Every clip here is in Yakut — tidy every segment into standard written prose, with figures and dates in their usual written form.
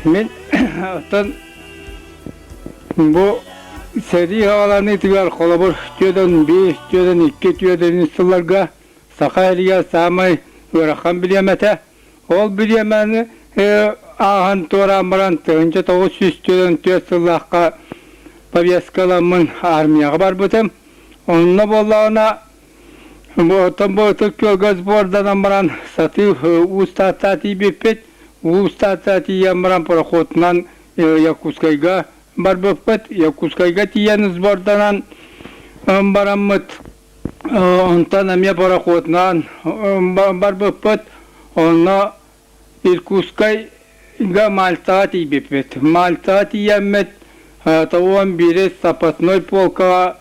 Мин оттон бу сэрии хааланыытыгар холобур 45, 42, 43 сылларга Саха сиригэр саамай ыарахан бириэмэтэ. Ол бириэмэни ааһан туораан баран 1944 сыллаахха повестка ыламмын армияҕа барбытым. Онно буоллаҕына Оттон бу Ытык Күөлгэ сборданан баран сатыы Уус Тааттаа тиийбиппит. Уус Тааттаа тиийэн баран пароходунан Якутскайга барбыппыт. Якутскайга тиийэн сборданан бараммыт. Онтон эмиэ пароходунан барбыппыт. Онно Иркутскайга Мальтаҕа тиийбиппит. Мальтаҕа тиийэммит 91 запасной полкаҕа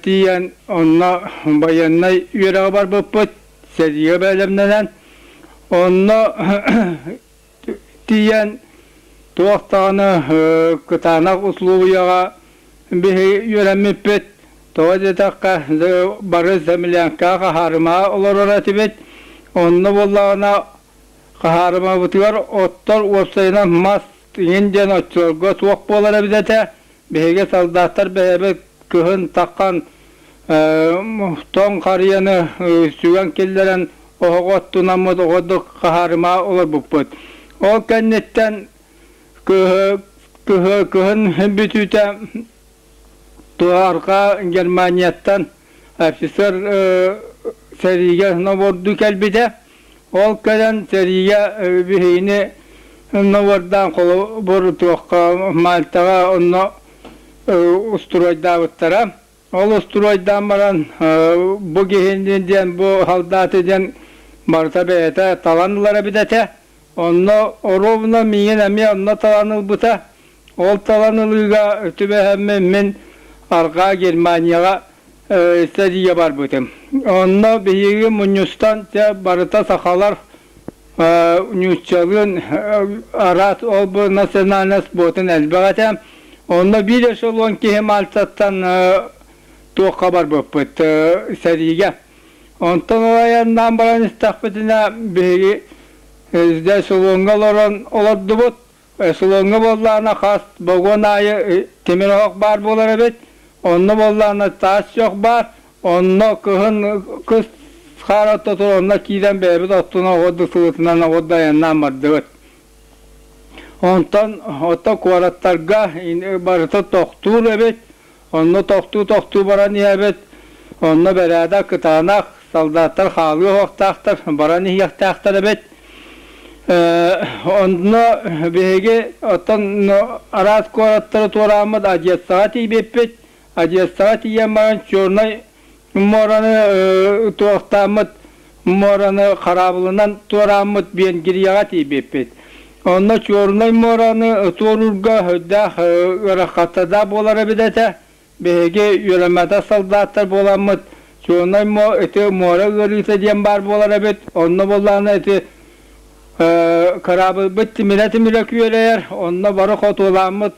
тиийэн онно байыаннай үөрэҕи барбыппыт, сэриигэ бэлэмнэнэн. Онно тиийэн туох даҕаны кытаанах условияҕа биһиги үөрэммиппит. Тоҕо диэтэххэ, бары землянкаҕа хаһаарымаҕа олорор этибит. Онно буоллаҕына хаһаарымабытыгар оттор уопсайынан мас иҥин диэн оччолорго суох буолар эбит этэ. Биһиги солдаттар бэйэбит кыһын таххан тоҥ харыйаны сүгэн киллэрэн оһоҕу оттунаммыт оҕодук хаһаарыма олорбуппут. Ол кэнниттэн кыһын бүтүүтэ Туһарга Германияттан офицер сэриигэ нобуордуу кэлбитэ. Ол кэлэн сэриигэ биһигини нобуордаан холобур туохха Мальтаҕа онно устуруойдаабыттара. Ол устуруойдаан баран бу киһини диэн бу солдаты диэн барыта бэйэтэ талан ылар эбит этэ. Онно оруобуна миигин эмиэ онно талан ылбыта. Ол талан ылыыга түбэһэммин мин Арҕаа Германияҕа сэриигэ барбытым. Онно биһиги мунньустан дьэ барыта сахалар нууччалыын араас ол-бу национальность буотун элбэх этэ. Онно биир эшелон киһи Мальтаттан туохха барбыппыт сэриигэ. Онтон ол айаннаан баран истэхпитинэ биһиги эшелоҥҥа олорон олордубут. Эшелоҥҥа буоллаҕына хас вагон аайы тимир оһох баар буолар эбит. Онно буоллаҕына таас чох баар. Онно кыһын кыс хаар ортотугар онно киирэн бэйэбит оттунан оҕурдук сылытынан оҕурду айаннаан бардыбыт. Онтон ото куораттарга барыта тохтуур эбит. Онно тохтуу-тохтуу баран иһэбит. Онно бэрээдэк кытаанах, солдаттар хаалыы оһохтоохтор, баран иһиэхтээхтэр эбит. Онно биһиги оттон араас куораттары туорааммыт Одессаҕа тиийбиппит. Одессаҕа тиийэн баран Чернай муораны туохтааммыт муораны хараабылынан туорааммыт Венгрияҕа тиийбиппит. Онно Чернай муораны туоруурга сүрдээх ыарахаттардаах буолар эбит этэ. Биһиги үөрэммэтэх солдаттар буоламмыт Чернай ити муора ыарыыта диэн баар буолар эбит. Онно буоллаҕына ити кыраабылбыт тимирэ-тимирэ күөрэйэр, онно бары хотуолааммыт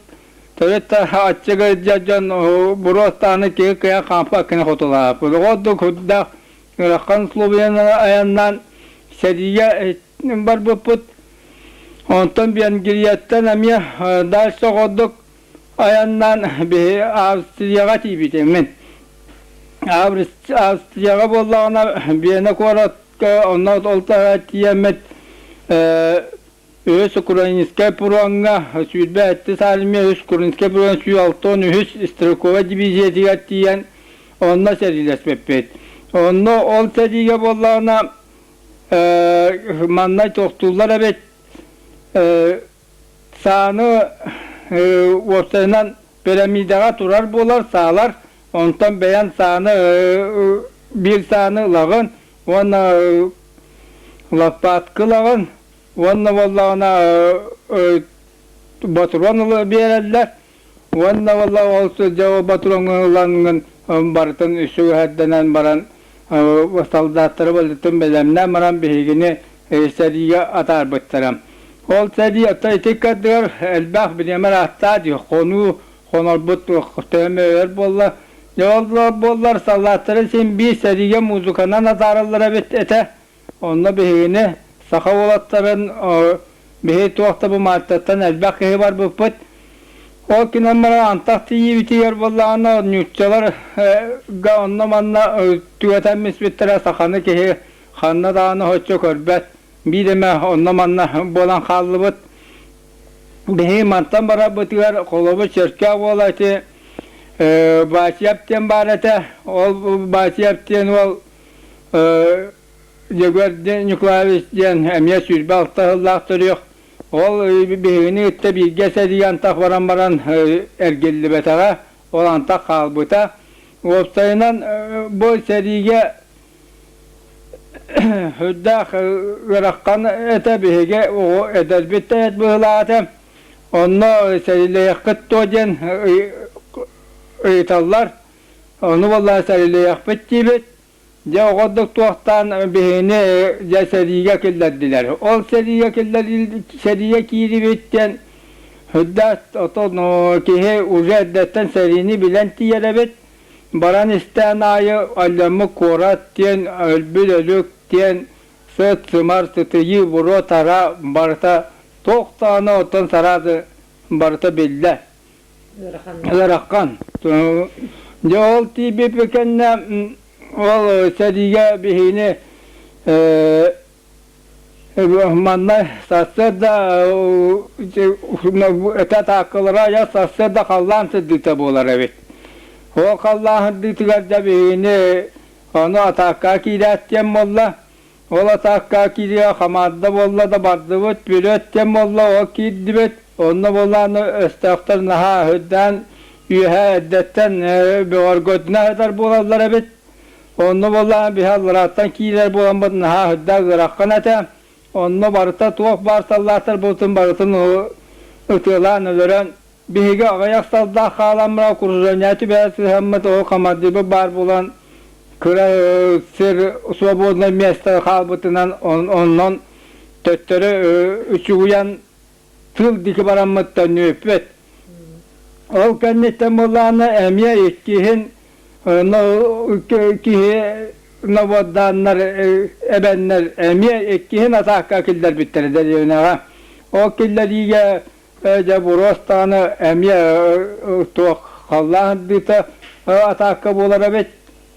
төрүт да аччык ыалдьар дьон буруостааны киһи кыайан хаампат гына хотулааппыт. Оҕо курдаах ыарахан условиянан айаннаан сэриигэ барбыппыт. Онтон Венгрияттан эмиэ дальше оҕордук айаннаан биһи Австрияҕа тиийбитим мин. Австрияҕа буоллаҕына Вена куоратка онно ол тиийэммит Үһүс Украинскай пуроҥҥа 27 армия үһүс Украинскай пуроҥҥа 163 стрелковай дивизиятыгар тиийэн онно сэриилэспиппит. Онно ол сэриигэ буоллаҕына манна тохтууллар эбит сааны уопсайынан пирамидаҕа турар буолар саалар онтон бэйэн сааны биир сааны ылаҕын уонна лопатка ылаҕын уонна буоллаҕына ботуруон ыла биэрэллэр уонна буолла ол сылдьа ботуруоҥҥун ылаҥҥын барытын үсүгэһэрдэнэн баран солдаттары барытын бэлэмнээн баран биһигини сэриигэ атаарбыттара. Ол сэрии оттон ити ыккардыгар элбэх бириэмэ араастаа дии хонуу хонорбут төһөм өр буолла. Дьэ ол буоллар саллааттары син биир сэриигэ музыканан атаараллар эбит этэ. Онно биһигини саха уолаттарын Биһи туох да бу Мальтаттан элбэх киһи барбыппыт. Ол гынан баран антах тиийиибитигэр буоллаҕына нууччалар онно-манна түгэтэммиспиттэрэ саханы киһи ханна даҕаны соччо көрбөт. Биир эмэ онно-манна буолан хааллыбыт. Биһиги мантан барарбытыгар холобур Чөркөөх уола ити Баачыйап диэн баар этэ. Ол Баачыйап диэн уол Егор Николаевич диэн эмиэ 26 сыллаах төрүөх. Ол биһигини кытта бииргэ сэриигэ антах баран баран эргиллибэтэҕэ, ол антах хаалбыта. Уопсайынан бу сэриигэ Сүрдээх ыарахан этэ биһиги оҕо эдэрбит да эт быһыылаах этэ. Онно сэриилэһиэххит дуо диэн ыйыталлар. Ону буоллаҕа сэриилэһиэхпит диибит. Дьэ оҕордук туохтаан биһигини дьэ сэриигэ киллэрдилэр. Ол сэриигэ киллэрии сэриигэ киирибит диэн сүрдээх отон киһи уже эрдэттэн сэриини билэн тиийэр эбит. Баран истээн аайы Алльаммыт куорат диэн өлбүт өлүк диэн сыт-сымар, сытыйыы, буруо-тара барыта туох даҕаны оттон сарааты барыта биллэ. Ыарахан. Дьэ ол тиийбиппит кэннэ ол сэриигэ биһигини Манна сарсыарда этэ атааккалара айар сарсыарда халлаан сырдыыта буолар эбит. Ол халлаан сырдыытыгар дьэ биһигини ону атааккаҕа киирээт диэн буолла. Ол атааккаҕа киириэ хамаанда буолла да бардыбыт, вперед диэн буолла, ол киирдибит. Онно буоллаан өстөөхтөр наһаа өһүрдээн үөһэ эрдэттэн бөҕөргөтүнэ сытар буолаллар эбит. Онно буоллаҕына биһи алларааттан киирэр буоламмыт наһаа сүрдээх ыарахан этэ. Онно барыта туох баар саллааттар буолтун барытын ытыалаан өлөрөн, биһиги аҕыйах салдаах хаалан окружение түбэһэ сыһаммыт ол командирбыт баар буолан кыра сир свободное место хаалбытынан оннон төттөрү үчүгүйэн тыл диэки бараммыт төннүбүппүт. Ол кэнниттэн буоллаҕына эмиэ иккиһин киһи наводдааннар эбэннэр эмиэ иккиһин атаакка киллэрбиттэрэ дэриэбинэҕэ. Ол киллэриигэ дьэ буруос даҕаны эмиэ туох халлаан ырдыыта атаакка буолар эбит.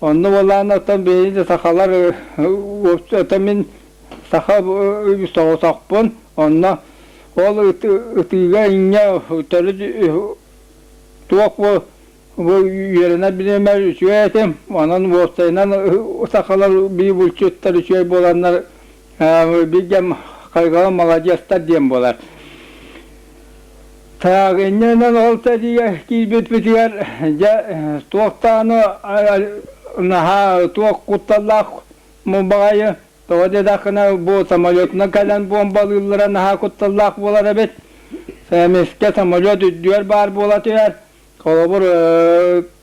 Онно буоллаҕына оттон биһиги сахалар оттон мин саха соҕотохпун онно ол ытыыга инньэ төрүт туох бу бу үөрэнэр бириэмэ үчүгэй этим онон уопсайынан сахалар биир булчуттар үчүгэй буоланнар бииргэм хайҕала маладьыастар диэн буолар. Так, иннинэн ол сэриигэ киирбиппитигэр дьэ туох даҕаны наһаа туох кутталлаах баҕайы тоҕо диэтэххинэ бу самолетунан кэлэн буомбалыыллара наһаа кутталлаах буолар эбит. Эмискэ самолет үрдүгэр баар буола түһэр. Холобур,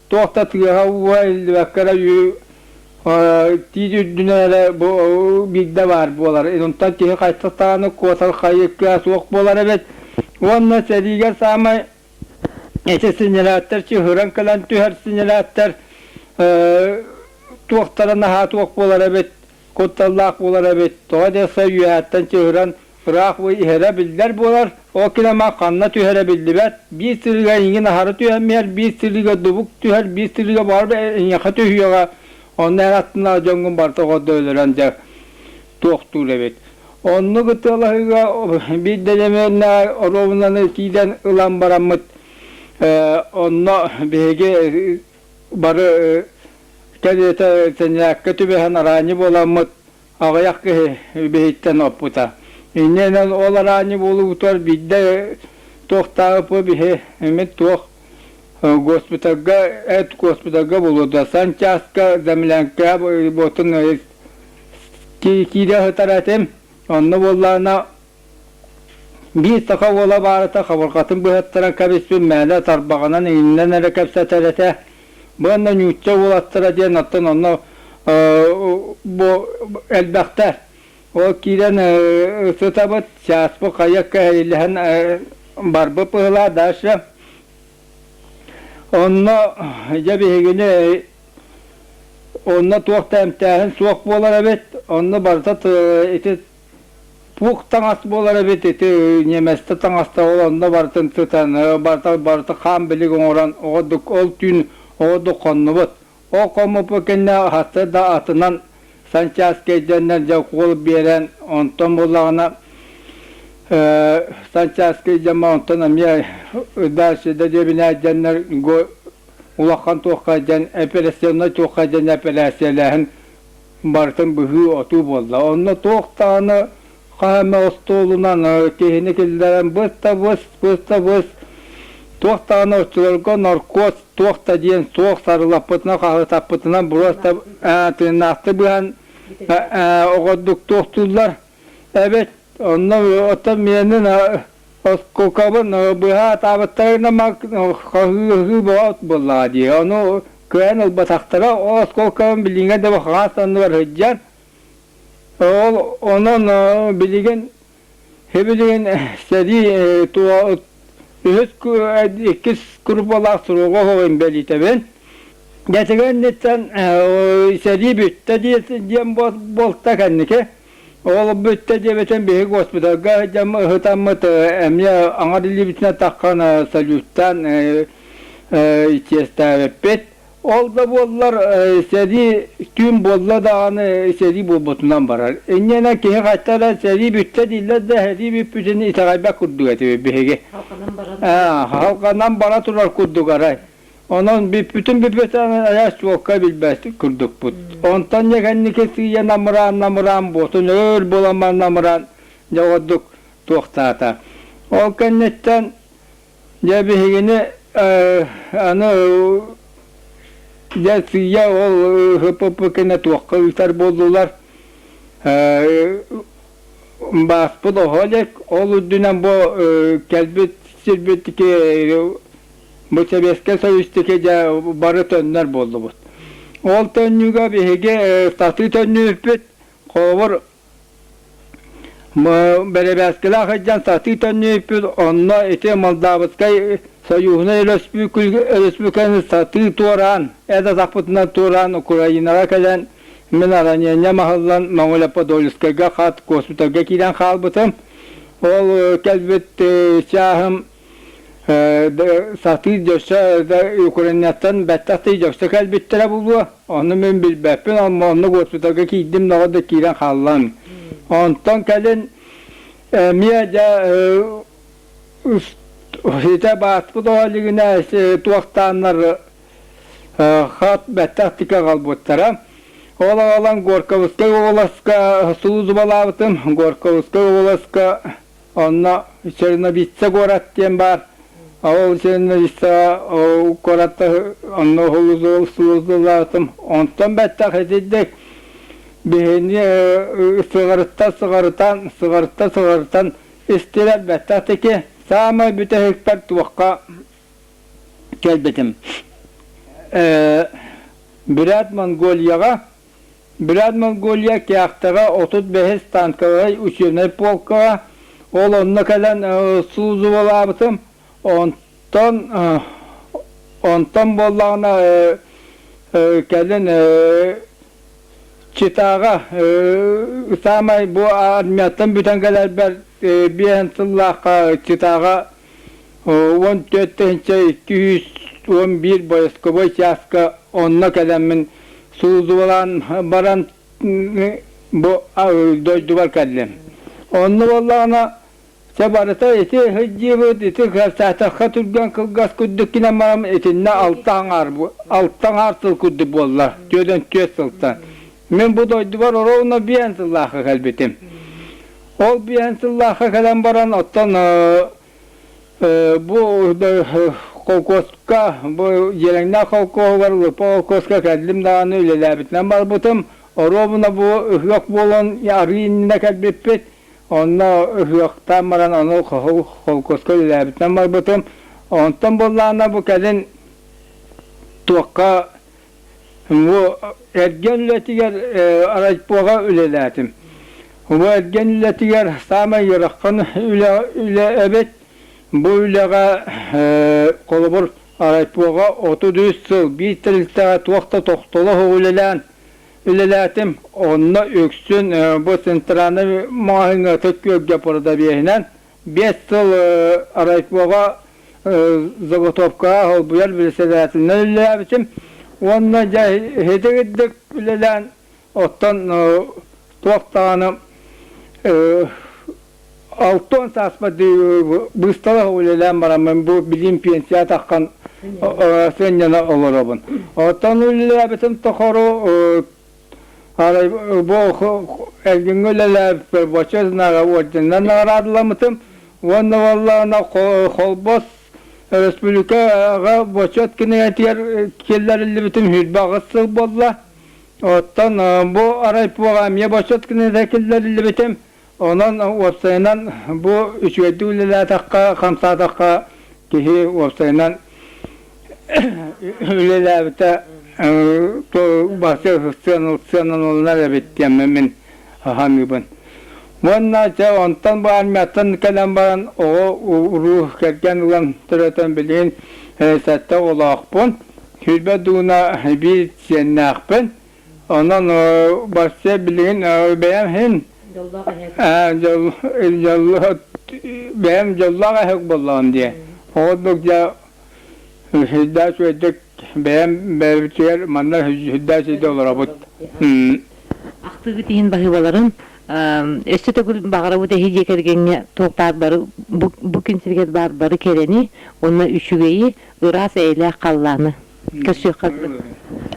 туох да тыаһа-ууһа иһиллибэккэ эрэ тиит үрдүнэн эрэ бу биирдэ баар буолар. Онтон киһи хайдах даҕаны куотар хайыкка суох буолар эбит. Уонна сэриигэ саамай ити синьэрээттэр чыһыран кэлэн түһэр синьэрээттэр туохтара наһаа туох буолар эбит, кутталлаах буолар эбит. Тоҕо диэхсэ үөһэттэн чыһыран Ыраах иһэрэ биллэр буолар, ол килэмэ ханна түһэрэ биллибэт, биир сырыыга эйигин аһары түһэммиэр, биир сырыыга дубук түһэр, биир сырыыга баҕар эйиэхэ түһүөҕэ, онно эр аттынааҕы дьоҥҥун барыта оҕордо өлөрөн дьэ туохтуур эбит. Оннук ытыалаһыыга биир дэриэбинэ оруобунаны киирэн ылан бараммыт онно биһиги бары кэриэтэ сэнэрээккэ түбэһэн араанньы буоламмыт аҕыйах киһи биһиттэн оппута. Иннинэн ол араанньы буолуутугар биирдэ туохтааҕы биһи эмит туох госпитальга эт госпитальга буолуода санчааска землянка буотун киирэ сытар этим онно буоллаҕына биир саха уола баарыта хабырҕатын быһаттаран кэбиспит мээнэ тарбаҕынан иҥинэн эрэ кэпсэтэр этэ Уонна нуучча уолаттара диэн оттон онно бу элбэхтэр. Ол киирэн сытабыт, чааспыт хайа кэһэйилэһэн барбыт быһыылаах дальше. Онно дьэ биһигини онно туох да эмтээһин суох буолар эбит. Онно барыта ити. Пух таҥас буолар эбит ити ньиэмэстэ таҥаста ол онно барытын сытан барыта барыта хаан билик оҥорон оҕодук ол түүн оҕодук хоннубут. Ол хоммуппут кэннэ хаста да атынан санчааска дьэннэр дьэ укуол биэрэн онтон буоллаҕына санчааска дьэма онтон эмиэ дальше да диэбинэ дьэннэр улахан туохха дьэн операционнай туохха дьэн эпэрээссийэлээһин барытын быһыы-отуу буолла. Онно туох даҕаны хаһан эмэ остуолунан киһини киллэрэн быс да быс, быс да быс, туох даҕаны оччолорго наркоз туох да диэн суох сарылаппытынан, хаһыытаппытынан просто тыыннаахтыы быһан оҕордук туохтууллар эбит. Онно оттон миэнин оскуолкабын быһа атаабыттарына хаһыы бөҕө буоллаҕа дии. Ону кыайан ылбатахтара. Ол оскуолкабын билиҥҥэ да хаҥас анныгар сылдьар. Ол онон билигин билигин сэрии үһүс иккис группалаах суруга оһох инбэлиитэбин. Дэтигэнниттэн сэрии бүттэ диэн буолта кэнники. Ол бүттэ диэбитин биһиги госпиталга сылдьан ыһытаммыт эмиэ аҥар илиибитинэн таххан салюттаан чиэстээбиппит. Ол да буоллар сэрии түүн буолла даҕаны сэрии буолбутунан барар. Инньэнэ киһи хайта эрэ сэрии бүттэ дииллэр да сэрии бүппүтүн итэҕэйбэт курдук этибит биһиги. Халҕанан бара турар курдук арай. Онон бүппүтүн бүппүтүн айаас суолка билбэт курдукпут. Онтон дьэ кэнники сыыйа намыраан-намыраан буотун өөр буоламмар намыраан дьэ ордук туохтаата. Ол кэнниттэн дьэ биһигини аны дьэ сыыйа ол ХПП кэннэ туохха ыытар буоллулар. Бааспыт оһо илик, ол үрдүнэн бу кэлбит сирбит Бу Сэбиэскэй Союзтики дьэ бары төннөр буоллубут. Ол төннүүгэ биһиги сатыы төннүүппүт. Холобур, бэрэбээскилээх сылдьан сатыы төннүүппүт. Онно ити Молдавскай Союһунай өрөспүүбүлүкэни сатыы туораан, эт атахпытынан туораан Украинаҕа кэлэн, мин араньыанньам аһыллан Моҥолеподольскайга хат госпитальга киирэн хаалбытым. Ол кэлбит чааһым сатыы дьөссө Украинаттан бэттэх дьөссө кэлбиттэрэ буолуо. Ону мин билбэппин, онно госпиталга киирдим даҕа да киирэн хааллан. Онтон кэлин эмиэ дьэ итэ бааспыт оҕо илигинэ туохтааннар хат бэттэх тика аҕалбыттара. Ол аҕалан Горьковскай уобаласка сулуусубалаабытым. Горьковскай уобаласка Онно Черновица куорат диэн баар. Ол Черновица куоратта онно уһуллаатым. Онтон бэттэх итирдик биһини сыҕарыттан сыҕарытан, сыҕарыттан сыҕарытан истилэр бэттэх тики. Саамай бүтэһикпэр туохха кэлбитим. Бүрээт Монголияҕа Бүрээт Монголия Кяхтаҕа 35-ис танковай учебнай полкаҕа ол онно кэлэн службалаабытым. Онтон онтон буоллаҕына кэлин Читаҕа саамай бу армияттан бүтэн кэлэрбэр биэһин сыллаахха Читаҕа 14 211 войсковой чааска онно кэлэммин сулууспалаан баран бу дойдубар кэллим. Онно буоллаҕына чэ барыта ити сылдьыыбыт, ити кэпсээтэххэ түргэн кылгас курдук гынан баран итиннэ 6,5 сыл курдук буолла, 44 сылтан. Мин бу дойдубар ровно биэн сыллаахха кэлбитим. Ол биэн сыллаахха кэлэн баран оттон Бу холкуоска, бу Дьиэрэҥнээх холкуоһугар Лыпа холкуоска кэллим даҕаны үлэлээбитинэн барбытым. Оруобуна бу ыһыах буолан арыы иннинэ кэлбиппит. Онно ыһыахтаан баран ону холкуоска үлэлээбитинэн барбытым. Онтон буоллаҕына бу кэлин туохха Бу эргиэн үлэтигэр райпоҕа үлэлээтим. Бу эргиэн үлэтигэр саамай ыарахан үлэ, үлэ эбит. Бу үлэҕэ холобур райпоҕа 33 сыл биир тэрилтэҕэ туох да тохтоло суох үлэлээн. үлэлээтим. Онно үксүн бу центральнай маҕаһыыҥҥа Ытык Күөлгэ продавеһынан 5 сыл райпоҕа заготовкаҕа холбуйар председателинэн үлэлээбитим. Уонна дьэ ити үлэлээн оттон туох даҕаны 60 сааспар быыстала үлэлээн бараммын бу билим пенсия таххан сынньана олоробун. Оттон үлэлээбитим тохору арай бу эргиҥҥэ үлэлээбиппэр бочуот знага орденынан наҕараадаламмытым уонна буоллаҕына Холбос өрөспүүбүлүкэҕэ бочуот кинигэтигэр киллэриллибитим 28 сыл буолла. Оттон бу райпоҕа эмиэ бочуот кинигэтигэр киллэриллибитим. Онон уопсайынан бу үчүгэйдик үлэлээтэххэ, хамсаатахха киһи уопсайынан үлэлээбитэ бастыҥ сыаналанар эбит диэммин мин саныыбын. Уонна дьэ онтон бу армияттан кэлэн баран оҕо уруу кэргэн ылан төрөтөн билигин сэттэ оҕолоохпун. 20 дууна биир сиэннээхпин. Онон вообще билигин бэйэм иһин бэйэм дьоллоох эһик буоллаҕым дии. Оҕурдук дьэ сүрдээх үчүгэйдик бэйэм бэйэбитигэр манна сүрдээх үчүгэйдик олоробут. Ахтыыгыт иһин баһыыбаларын өссө төгүл баҕарабыт эһи дьиэ кэргэҥҥэ туох баар бары бу күн сиригэр баар бары кэрэни уонна үчүгэйи ыраас эйэлээх халлааны көрсүөххэ.